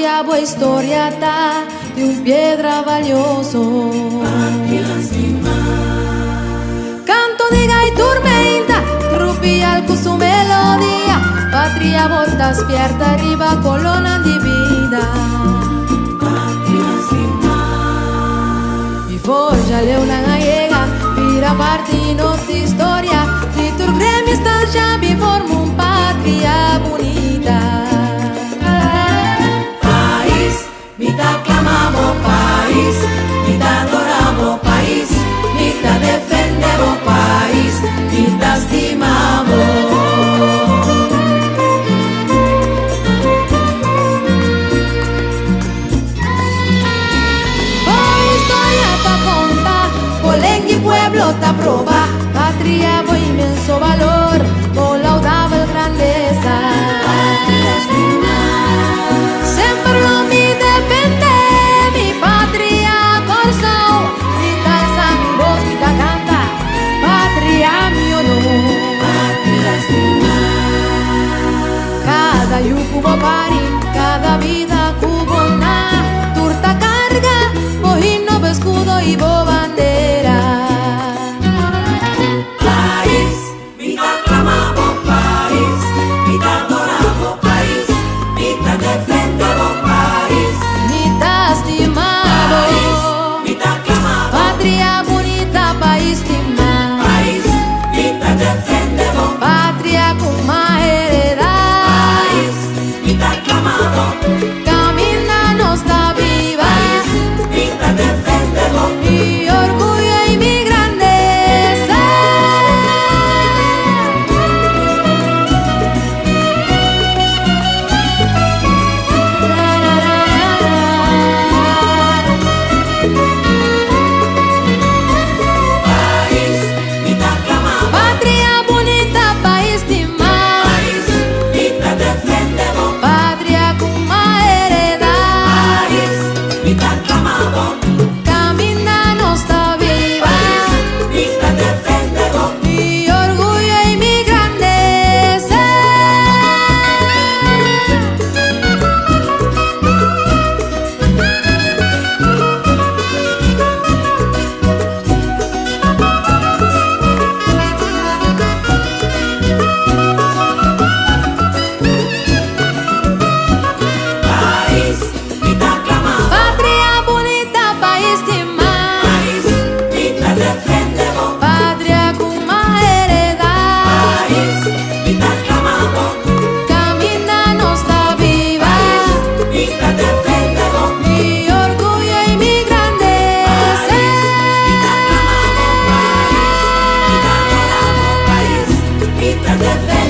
Patria, bo historia ta di un piedra valioso. Patria stimá. Canto di gai turmenta, trupial cu su melodia. Patria, bo ta spierta riba colona di bida. Patria stimá. Y forja leona gallega, bira parti nos historia. Di tur gremio sta bi forma un patria bonita. Pais, mi ta clama pais, mi ta adora pais, mi ta defende pais, mi ta stima bo. Bo historia ta conta, bo lenga y pueblo ta proba, patria bo inmenso valor, bo laudable grandeza. Patria stimá. Semper lo mi defende mi patria Corsou, mi ta alsa mi voz, mi ta canta, patria mi honor. Patria stimá. Cada yu cu bo pari, cada bida cu bo na, tur ta carga, bo himno, bo escudo y bo bandera. Pais, mi ta clama pais, mi ta adora pais, mi ta defende pais. Mi ta stima bo. Pais, mi ta clama Patria bonita, pais stimá. Pais, mi ta defende Patria cu m'a hereda. Pais, mi ta clama Camina nos ta biba. Pais, mi ta defende Mi orguyo y mi grandeza. La, la, la, la, la. Pais, mi ta clama Patria bonita, pais stimá. Pais, mi ta defende Patria cu m'a hereda. Pais, mi ta clama Camina nos ta biba. Pais, mi ta defende Mi orguyo y mi grandeza. Pais, mi ta clama Patria bonita, pais stimá. Pais, mi ta defende Patria cu m'a hereda. Pais, mi ta clama Camina nos ta biba. Pais, mi ta defende Mi orguyo y mi grandeza. Pais, mi ta clama pais, mi ta adora pais, mi ta defende.